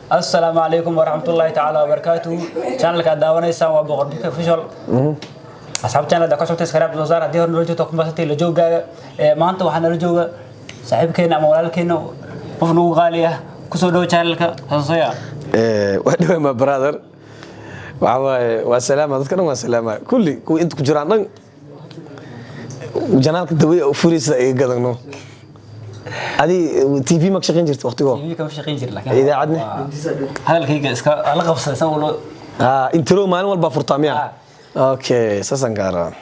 Assalaamu calaykum waraxmatullaahi tacaala wabarakaatuhu. Channelka aad daawanaysaan waa Boqor Bika Official. Asxaab, channelka ka socotay subscribe soo saar. Haddii hore nala joogto, ku maasantay la joogaaga. Maanta waxaa nala jooga saaxiibkeena ama walaalkeena, qof nagu qaali ah. Kusoo dhowo channelka, Xasan. Waa dhawaa, my brother. Waxa waaye, waa salaama dadka dhan, waa salaama kulli kuwa inta ku jiraan dhan. Channelka dawey furaysa iga gadagno. Adi TV ma ka shaqayn jirta waqtigo? TV kama shaqayn jiri, laakiin Idaacadne? Hadalkayga iska la qabsaday san ulo. Ah, intro maalin walba furtaa miya? Okay, saasaan kaa rabaa.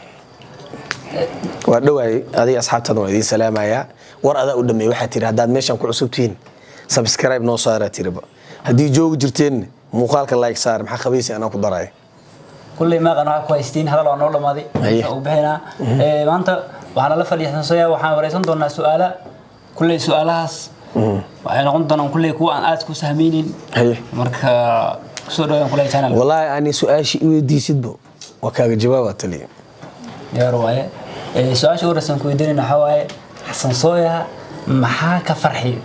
Waa dhawaay, adiga asxaabtaada waa idiin salaamayaa. War adaa u dhameey. Waxaa tiri haddaad meeshan ku cusub tihiin, subscribe noo saaraa tiriba. Haddii joogi jirteen, muuqaalka like saar. Maxaa qabaysa anaa ku daraya? Kulley maaqan waxaa ku haystiin. Hadal waa noo dhamaaday. Haye. U bixinaa. Maanta waxaa nala fadhiya Xasan Soya. Waxaan wareysan doonaa su'aala. Kulley su'aalahaas waxay noqon doonaan kulley kuwa aan aad ku sahmaynin. Haye. Marka kusoo dhawaan kulley channel. Wallaahi ani su-aashii i weydiisidbo waa kaaga jawaaba taliya. Diyaar waaye. Su-aasha ugu horeysan ku weydiinayna waxaa waaye, Xasan Soya maxaa ka farxiyo?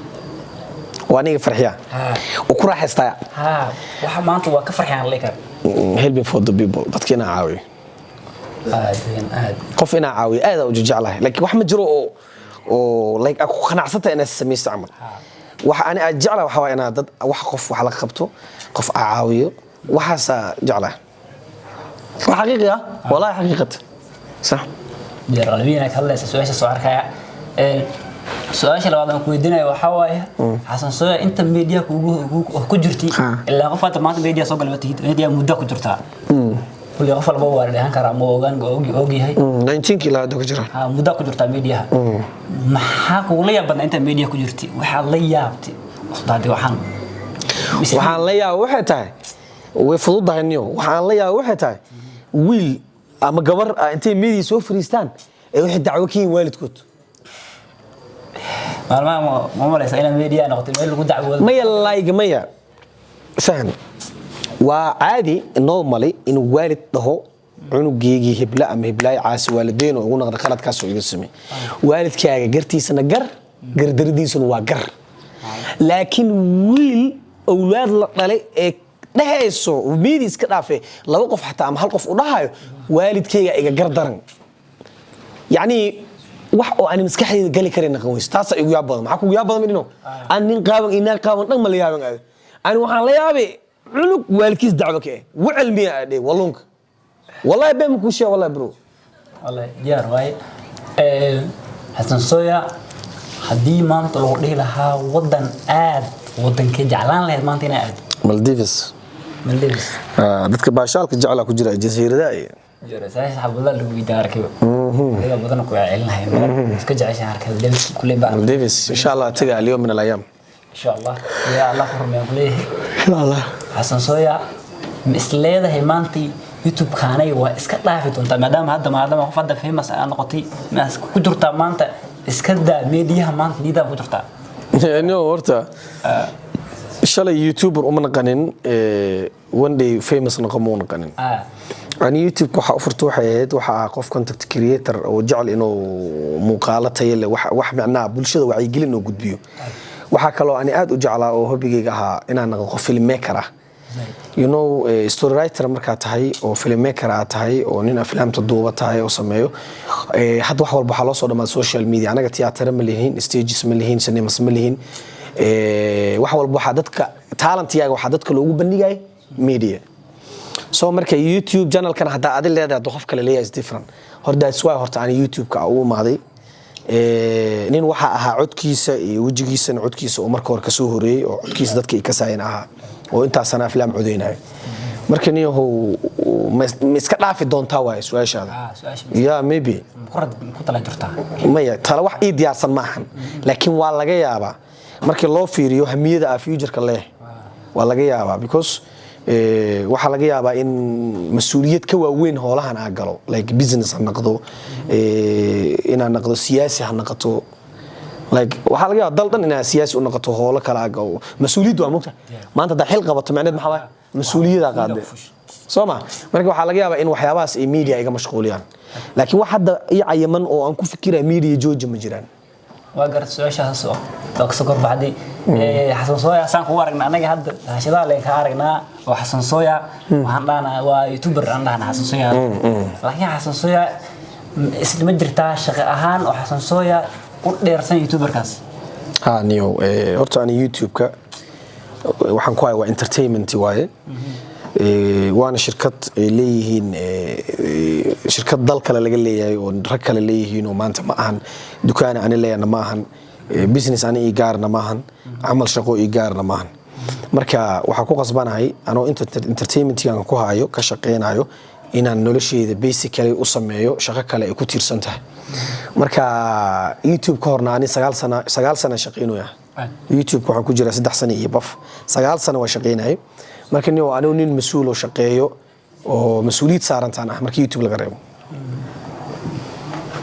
Waa aniga farxiya Ha. oo ku raaxaystaya? Ha, waxa maanta waa ka farxiyaan la dhihi kara. Helping for the people, dadka inaa caawiyo. Aad weyn, aad. Qof inaa caawiyo aad u jeclahay, laakiin wax ma jiro oo like aad ku qanacsantay inaad samaysto camal. Waxa ani aad jeclahay waxa waa inaad dad wax, qof wax la qabto, qof aa caawiyo. Waxaasaa jeclahay, waa xaqiiqi ah, wallahi xaqiiqat sax. Diyaar qalbiina ka hadlaysa su-aasha soo arkaya. Su-aasha labaad aan ku weydiinayo waxaa waaye, Xasan Soya, inta media ku jirtay, ilaa qof hadda maanta media soo galay ma tihid, media muddo ku jirtaa. Kulli qof walba waa dheehan karaa ama ogaan og yahay. 19 ilaa hadda ku jira. Ha, muddo ku jirtaa mediaha. Maxaa kugula yaab badnaa inta media ku jirtay? Waxaad la yaabtay hadi waxaan Waxaan la yaaba waxay tahay, way fududahay niyo. Waxaan la yaaba waxay tahay wiil ama gabar ah intay media soo fariistaan ee waxay dacwo ka yihiin waalidkood. Maalmaha ma malaysa inaa media noqotay meel lagu dacwoodo? Maya, like maya, faham, waa caadi, normally, inuu waalid dhaho cunugeygii hebla ama heblaay caasi waalideyn oo ugu noqda, qaladkaasoo iga samey. Waalidkaaga gartiisana gar, gardaradiisuna waa gar, laakiin wiil awlaad la dhalay ee dhehayso media iska dhaafe, laba qof xataa ama hal qof u dhahayo waalidkayga iga gar daran, yacni wax oo aan maskaxdayda gali karin naqan weyso. Taasaa igu yaab badan. Maxaa kugu yaab badan midhino? Aan nin qaaban iyo naag qaaban dhan ma la yaaban aado. Ani waxaan la yaabay cunug waalidkiis dacwo ka eh. Wacel miya adhe walluunka? Wallahi been ma kuu sheega, wallahi bro. Wallahi diyaar waaye. Xasan Soya, haddii maanta lagu dhihi lahaa wadan aad wadankee jeclaan lahayd maanta inaa aado? Maldives. Maldives? Dadka baashaalka jeclaa ku jira jasiiradaha iyo Saxaabada lagu weydiin arkayba adiga badan ku celinahay iska jeceshahay arkay Maldives kuley baa. Maldives insha Allah taga اليوم من الأيام. Insha Allah, ya Allah ku rumeeyaan kuleeyahay. Insha Allah. Xasan Soya, ma is leedahay maantii YouTube-kaanay waa iska dhaafi doontaa, maadaama qof hadda famous aa noqotay? Ma ku jirtaa maanta iska daa mediaha, maanta niidaa ku jirtaa? No, horta shalay YouTuber uma naqanin, one day famous noqon ma naqanin. Ani YouTube waxa u furta waxay ahayd, waxa ah qof content creator oo jecel inuu muuqaalo tayo leh, wax macnaha bulshada wacyigelin oo gudbiyo. Waxaa kaloo ani aad u jeclaa oo hobigayga ahaa inaan noqdo qof filmmaker ah. Story writer markaa tahay oo filmmaker aad tahay oo nin aflaamta duuba tahay oo sameeyo, hadda wax walba waxaa loo soo dhamaaday social media. Anaga tiyaatara ma lihin, stages ma lihin, cinemas ma lihin. Wax walba waxaa dadka talentigaaga waxaa dadka loogu bandhigaya media. So marka YouTube channelkan haddaa adi leedahay, hadda qof kale leeyahay is different. Horta that's why horta ani YouTube-ka ugu imaaday. Nin waxaa ahaa codkiisa iyo wejigiisana, codkiisa oo marka hore kasoo horeeyey oo codkiisa dadka ay kasaayeen ahaa oo intaasana aflaam codeynayo. Marka niyahow, ma iska dhaafi doontaa waaye su-aashaada? Ah, su-aasha. Yeah, maybe. Ku tala jirtaa? Maya, tala wax ii diyaarsan ma ahan, laakiin waa laga yaabaa markii loo fiiriyo hamiyada aa futureka leh. Waa laga yaabaa because waxaa laga yaabaa in mas-uuliyad ka waaweyn hoolahan aa galo, like business ha noqdo, inaa noqdo siyaasi ha noqoto, like waxaa laga yaabaa dal dhan inaa siyaasi u noqoto, hoolo kale aa galo. Mas-uuliyaddu waa mogta maanta haddaa xil qabato, macneed maxaa waaye? Mas-uuliyadaa qaadee, soo ma? Marka waxaa laga yaabaa in waxyaabahaas ay media iga mashquuliyaan, laakiin wax hadda ii cayiman oo aan ku fikiraya media jooji ma jiraan. Waa garta, su-aashaas oo waa kasoo korbaxday. Xasan Sooya saan kugu aragnaa anaga hadda hashadaha leen ka aragnaa oo Xasan Sooya waxaan dhahnaa waa youtuber aan dhahnaa Xasan Sooya, laakiin Xasan Sooya isla ma jirtaa shaqo ahaan oo Xasan Sooya u dheersan youtuberkaas? Ha niyo, horta ani YouTube-ka waxaan ku haya waa entertainment waaye. Waana shirkad ay leeyihiin, shirkad dal kale laga leeyahay oo rag kale leeyihiin, oo maanta ma ahan dukaana ani leeyana ma ahan, business ani ii gaarna ma ahan, camal shaqo ii gaarna ma ahan. Marka waxaa ku qasbanahay anoo entertainmentgan ku hayo, ka shaqeynayo, inaan nolosheyda basically u sameeyo shaqo kale ay ku tiirsan tahay. Marka YouTube ka horna ani 9 sana, 9 sana shaqeynaya. YouTube waxaan ku jiraa 3 sano iyo baf, 9 sano waa shaqeynayay. Marka nin anigu nin mas-uul oo shaqeeyo oo mas-uuliyad saarantaan ah marka YouTube laga reebo.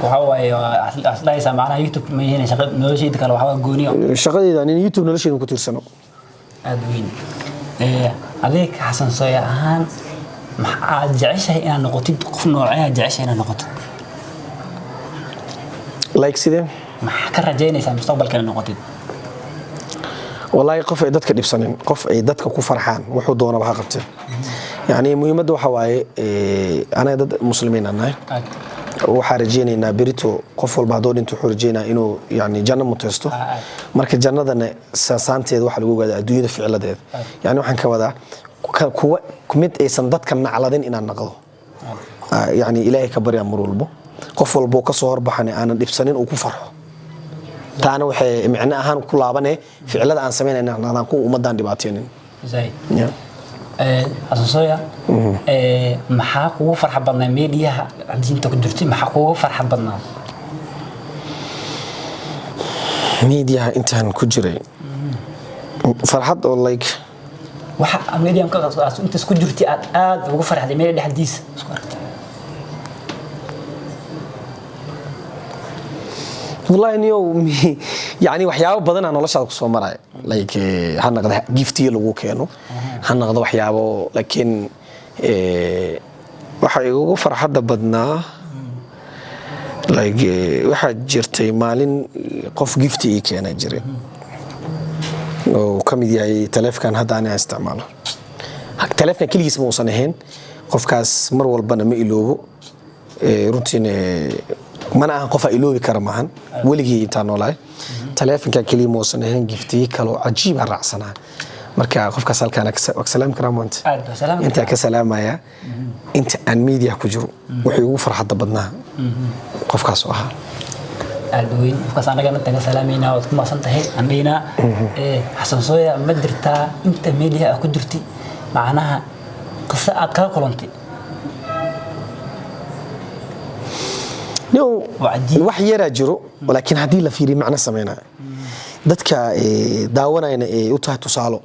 Waxaa waaye waa isdhahaysaa macnaha YouTube ma yihiin shaqa noloshayda kale waxaa gooniyo? Shaqadeyda nin YouTube nolosheyda ku tiirsano. Aada u weyn. Adiga Xasan Sooya ahaan maxaad jeceshahay inaad noqotid? Qof noocee aad jeceshahay inaad noqotid? Like sidee? Maxaa ka rajaynaysaa mustaqbalka inaad noqotid? Wallaahi qof ay dadka dhibsanin, qof ay dadka ku farxaan, wuxuu doonaba ha qabtee. Yani muhiimadda waxa waaye, anaga dad muslimiin aan nahay. Waxaa rajaynaynaa berito qof walba hadduu dhinto wuxuu rajaynaa inuu yani janno muteysto. Marka jannadana saasaanteeda waxaa lagu ogaadaa adduunyada ficiladeeda. Yani waxaan ka wadaa kuwa mid aysan dadka nacladin inaan naqdo. Yani Ilaahay ka baryaa mar walbo qof walbo kasoo horbaxan aanan dhibsanin uu ku farxo. Taana waxay micno ahaan ku laabane ficilada aan samaynayna naqdaan kuwa ummadaan dhibaateynin. Zaid. Yeah. Xasan Sooya, maxaa kugu farxa badnaa meediyaha diinta ku jirtay? Maxaa kugu farxa badnaa? Meediyaha intaan ku jiray farxad oo like Waxa meediyaha ka aad intaas ku jirtay aad aad ugu farxday media dhexdiisa isku aragtay? Wallahi niyow, yani waxyaabo badanaa noloshaada kusoo maraya, like ha noqdo giftiyo lagu keeno, ha noqdo waxyaabo, laakiin waxa igugu farxadda badnaa like waxaa jirtay maalin qof gifti ii keenay jiray oo ka mid yahay taleefkan hadda ani aan isticmaalo. Taleefkan keligiis ma uusan ahayn. Qofkaas mar walbana ma iloobo. Runtiina mana ahan qof aan iloobi kara maahan weligii intaan noolahay. Taleefanka keliya ma uusan ahayn, giftiyo kaloo cajiib aan raacsanaa. Marka qofkaas halkaan waa ka salaami karaa maanta. Aad baa salaami. Intaa ka salaamaya inta aan media ku jiro wuxuu igu farxadda badnaa qofkaas oo ahaa. Aad u weyn, qofkaas anagana taga salaameynaa, waad ku mahadsan tahay aan dhihinaa. Xasan Sooya, ma jirtaa inta meediyaha aad ku jirtay macnaha qiso aad kala kulantay? No, Waa cajiib. wax yaraa jiro, laakiin haddii la fiiriyo macno sameynaya dadka daawanayana ay u tahay tusaalo.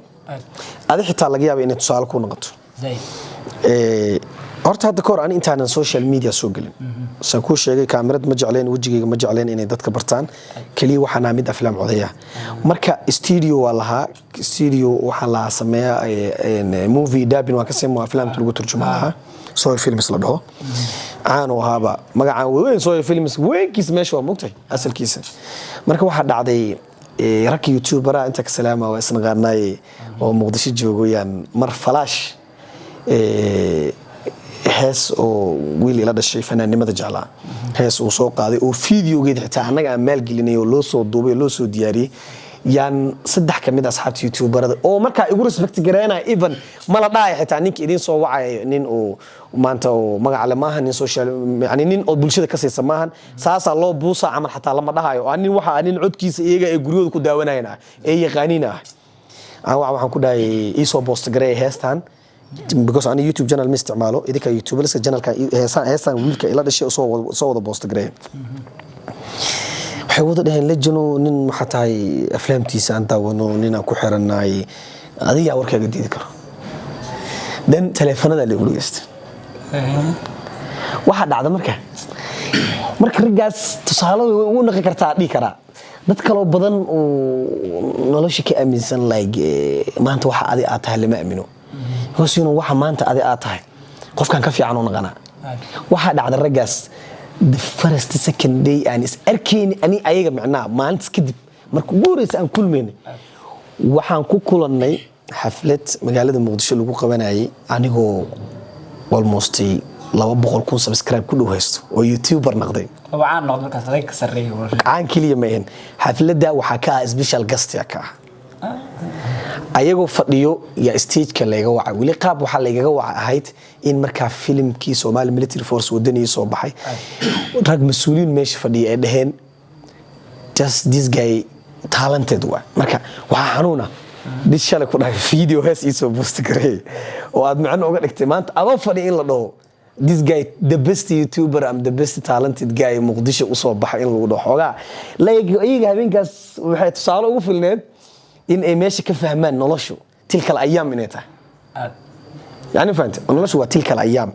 Adi xitaa laga yaaba inay tusaale ku noqoto. Zaid. Horta hadda kahor ani intaanan social media soo gelin, saan kuu sheegay, kaamirad ma jecleen, wejigayga ma jecleen inay dadka bartaan. Keliya waxaan ahaa mid aflaam codaya. Marka studio waa lahaa, studio waxaan lahaa sameeya movie dubbing, waan ka sameeya aflaamta lagu turjuma lahaa, Soy Films la dhaho, caan uu ahaaba magacaan weyn Soy Films weynkiis meesha waa mogtahay asalkiisa. Marka waxaa dhacday ragga youtubera inta ka salaama waa isnaqaanaye oo Muqdisho joogoyaan, mar falaash hees oo wiil ila dhashay fanaannimada jeclaa hees uu soo qaaday oo videogeeda xitaa annaga aan maalgelinay oo loo soo duubay oo loo soo diyaariyey, yaan saddex ka mid a asxaabta youtuberada oo markaa igu respect gareynaya, even mala dhahay xitaa ninka idiin soo wacaya nin uu maanta oo magac le maaha, nin social, yani nin oo bulshada ka siisa maahan, saasaa loo buusaa camal xataa lama dhahayo. Aa nin waxa nin codkiisa iyaga ay guryahooda ku daawanayan ah ee yaqaaniin ah aan waxaan ku dhahay ii soo post gareeya heestan, because ani YouTube channel ma isticmaalo, idinka youtuberska channelka heestan wiilka ila dhashay soo wada post gareeya. Waxay wada dhaheen, lejano nin waxaa tahay aflaamtiisa aan daawano, nin aan ku xirannahay, adigaa warkaaga diidi karo. Then taleefanada la igu dhegeysta. Waxaa dhacda marka raggaas tusaale way ugu naqi kartaa dhihi karaa dad kaloo badan oo nolosha ka aaminsan, like maanta waxa adi aad tahay lama aamino, because you know, waxa maanta adi aad tahay qofkan ka fiican u naqanaa. Waxaa dhacda raggaas The first second day aan is arkayni ani ayaga, micnaha maalintas kadib marka ugu horeysa aan kulmaynay, waxaan ku kulannay xaflad magaalada Muqdisho lagu qabanayay, anigoo almost 200,000 subscribe ku dhow haysto oo YouTuber noqday. Wacaan noqdo markaas, adag ka sarreeya. Caan keliya ma ahan, xafladda waxaa ka ah special guest ka ah. Ayagoo fadhiyo yaa stageka layga wacay. Weli qaab waxaa laygaga waca ahayd in markaa filimkii Somali Military Force wadaniyii soo baxay, rag mas-uuliyiin meesha fadhiya ay dhaheen, "Just this guy talented waa." Marka waxaa xanuuna dis shalay ku dhahay video hees iisoo post gareey oo aad macno uga dhigtay, maanta adoo fadhiya in la dhaho, "This guy the best YouTuber am the best talented guy Muqdisho usoo baxay," in lagu dhaho xoogaa like iyaga habeenkaas waxay tusaale ugu filneed in ay meesha ka fahmaan noloshu tilkal ayaam inay tahay. Aad. Yani fahante, noloshu waa tilkal ayaam.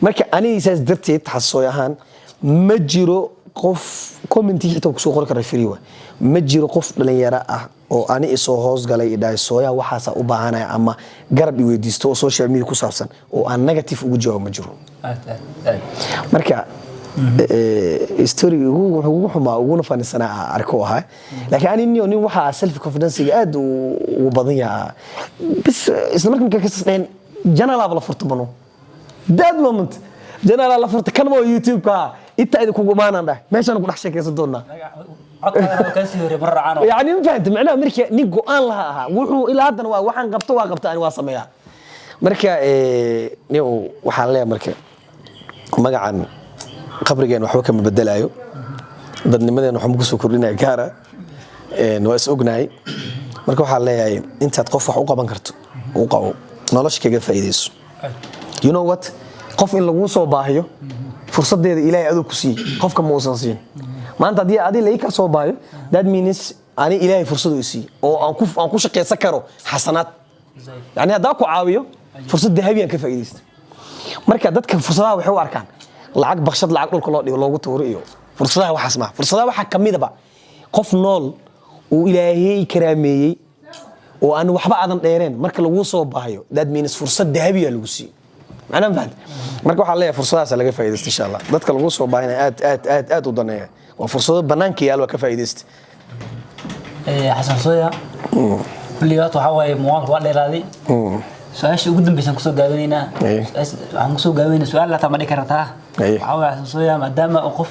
Marka aniga saas darteed xasooy ahaan ma jiro qof commenti xitaa kusoo qori kara free wa. Ma jiro qof dhalinyaro ah oo ani isoo hoosgalay idhahay, "Sooyaa, waxaasa u baahanaya," ama garab i weydiisto oo social media ku saabsan oo aan negative ugu jawaabo, ma jiro. Aad aad aad. Marka story wuxuu ugu xumaa uguna fanisanaa arko ahaa, laakiin ani nin waxaa self confidence aad ugu badan yahaa bis. Isla markii markaa kasas dhaheen channelaaba la furta bano, that moment channelaa la furta kan ma YouTube-ka intaa idinkugu imaanaan dhahay, meeshaan ku dhex sheekaysan doonaa. Codkaadana kaa sii horey mar raacaan. Yani ma fahamta macnaha? Marka nin go-aan laha ahaa wuxuu ilaa haddana waa waxaan qabto, waa qabta, ani waa sameeyaa. Marka nin waxaan leeyahay, marka magacan qabrigeen waxba kama bedelaayo, dadnimadeen waxba kusoo kordhinaya gaara. Waa is ognahay. Marka waxaan leeyahay, intaad qof wax u qaban karto u qabo, nolosha kaga faa'iidayso. You know what, qof in laguu soo baahiyo fursadeeda Ilaahay aduu ku siiyey, qofka ma uusan siin. Maanta haddii adi lai ka soo baahiyo, that means ani Ilaahay fursad uu siiyey oo aan ku shaqaysan karo xasanaad. Yani haddaa ku caawiyo, fursad dahabi aan ka faa'iidaysta. Marka dadka fursadaha waxay u arkaan lacag bakshad, lacag dhulka loo dhigo loogu tuuro iyo fursadaha waxaas maaha. Fursadaha waxaa kamidaba qof nool uu Ilaahay karaameeyey oo aan waxba aadan dheereen marka laguu soo baahayo, that means fursad dahabiya lagu siiyey. Macnaha ma fahamtay? Marka waxaa leeyahay, fursadahaas laga faa'iidaysta insha Allah. Dadka lagu soo baahina aad aad aad aad u daneeya, waa fursado banaanka yaal, waa ka faa'iidaysta. Xasan Sooya, kulligaad waxaa waaye muuqaalka waa dheeraaday. Su-aasha ugu dambeysaan kusoo gaabinaynaa. Waxaan kusoo gaabinaynaa su-aal lataa ma dhihi kartaa? Waxaa waaye, Xasan Sooya, maadaama uu qof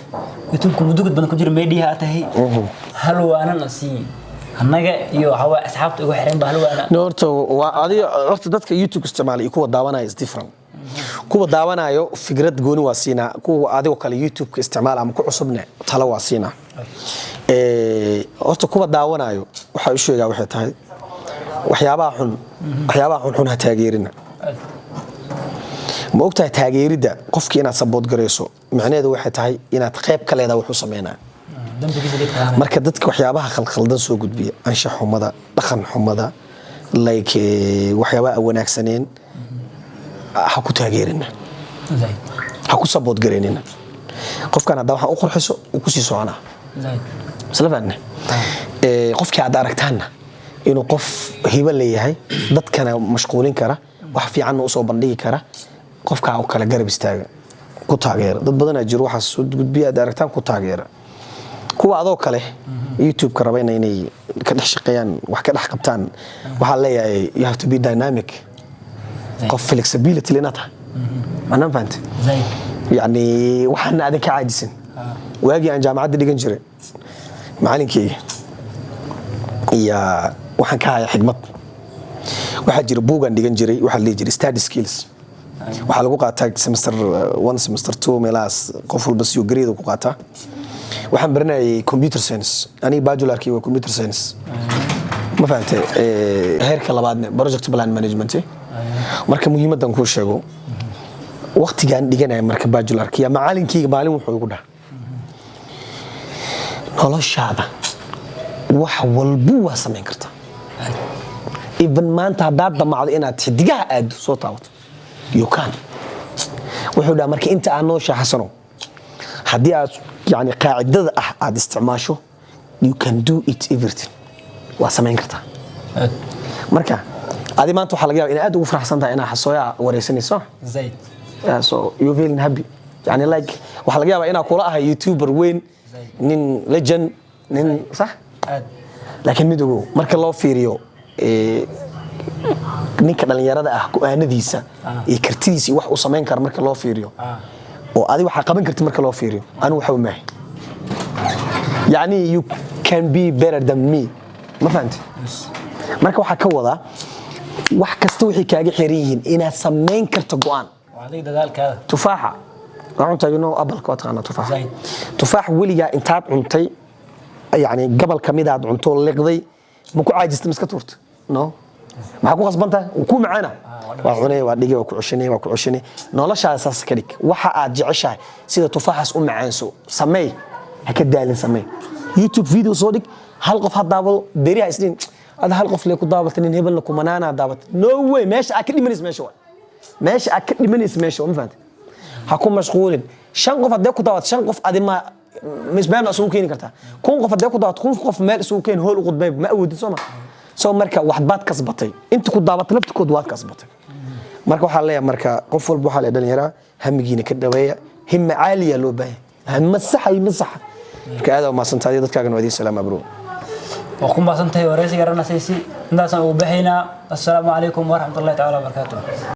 YouTube-ka muddo badan ku jira meediyaha aad tahay, hal waanana sii annaga iyo waxaa waaye asxaabta ugu xiran ba hal waana. No, horta waa adiga, horta dadka YouTube isticmaala iyo kuwa daawanaya is different. Kuwa daawanayo fikrad gooni waa siinaa, kuwa adigoo kale YouTube-ka isticmaala ama ku cusubne talo waa siinaa. Horta kuwa daawanayo waxaa u sheegaa waxay tahay, waxyaabaha xun xun ha taageerina. Ma ogtahay taageeridda qofkii inaad support garayso macnaheedu waxay tahay inaad qayb ka leedahay wuxuu sameynaya? Dambigiisa geedka lahaanaya. Marka dadka waxyaabaha khalkhaldan soo gudbiya, anshax xumada, dhaqan xumada, like waxyaabaha aan wanaagsaneen, ha ku taageerina. Zaid. Ha ku support garaynina. Qofkan haddaa waxaa u qurxiso, uu kusii soconaa. Zaid. Isla fahanne? Qofkii aad aragtaanna inuu qof hibo leeyahay, dadkana mashquulin kara, wax fiicanna usoo bandhigi kara, qofkaa u kale garab istaaga, ku taageera. Dad badanaa jiro waxaas soo gudbiya, aad aragtaan ku taageera. Kuwa adoo kale YouTube-ka rabayna inay ka dhex shaqeeyaan, wax ka dhex qabtaan, waxaa leeyahay, you have to be dynamic, qof flexibility leh inaad tahay. Macnaa ma fahante? Zaid. Yani waxaana aadan ka caajisin. Waagii aan jaamacadda dhigan jiray, macalinkeyga iyo waxaan ka haya xigmad. Waxaa jira buugaan dhigan jiray, waxaa la dhihi jiray Study Skills. Waxaa lagu qaataa semester one, semester two, meelahaas, qof walba siyo grade ku qaataa. Waxaan baranayay computer science. Aniga bachelorkii waa computer science, ma fahantay? Heerka labaadne project plan management. Marka muhiimadan kuu sheego, waqtigaan dhiganaya marka bachelorka ya macalinkeyga maalin wuxuu igu dhaha, "Noloshaada wax walbu waa samayn kartaa. Even maanta haddaad damacdo inaad xidigaha aado soo taabato, you can." Wuxuu dhaha, "Marka inta aad nooshaa, Xasano, haddii aad yani qaacidada ah aad isticmaasho, you can do it everything, waa samayn kartaa." Marka adi maanta waxaa laga yaaba inaad aad ugu faraxsan tahay inaad xasooyaa wareysanayso. Zaid. Yeah, so you feeling happy. Yani like waxaa laga yaabaa inaa kula ahay YouTuber weyn, nin legend, nin sax. Aad. Laakiin mid ogow, marka loo fiiriyo ninka dhalinyarada ah go'aanadiisa iyo kartidiisa iyo wax uu samayn karo marka loo fiiriyo oo adi waxaa qaban karti marka loo fiiriyo, anigu waxa maahay. Yani you can be better than me, ma fahamti? Marka waxaa ka wadaa, wax kasta waxay kaaga xiran yihiin inaad samayn karto go'aan. Waa adiga dadaalkaada. Tufaaxa waa cuntaa, apple-ka waa taqaanaa, tufaax. Zaid. Tufaax weligaa intaad cuntay, yani gobol kamid aad cunto liqday, ma ku caajista, ma iska tuurta? No, maxaa ku khasban tahay? Wuu kuu macaana, waa cunay, waa dhigay, waa ku ceshanay, waa ku ceshanay. Noloshaada saas ka dhig. Waxa aad jeceshahay sida tufaaxaas u macaanso, sameey, ha ka daalin, sameey. YouTube video soo dhig, hal qof ha daawado beri, ha isdhin ada hal qof lee ku daawata, nin hebelna kumanaana daawata. No way. Meesha aad ka dhimanaysa meesha waay, meesha aad ka dhimanaysa meesha waa, ma fahantay? Ha ku mashquulin shan qof haddee ku daawato. Shan qof adi ma mismeel ma isugu keeni kartaa? 1000 qof haddee ku daawato, 1000 qof meel isugu keeni, hool u qudbay, ma awoodin, soo ma? Soo marka wax baad kasbatay, inta ku daawata laftirkood waad kasbatay. Marka waxaa leeyahay, marka qof walba waxaa leeyahay, dhalinyaraa, hamigiina ka dhaweeya. Himma caaliya loo baahan yahay, himma saxa, himma saxa. Marka aad u mahadsantahay, dadkaagana waa idiin salaama, bro. Waa ku mahadsantahay wareysiga ranasaysi. Intaasaan ugu baxaynaa. Assalaamu calaykum waraxmatullahi tacaala wabarakaatuh.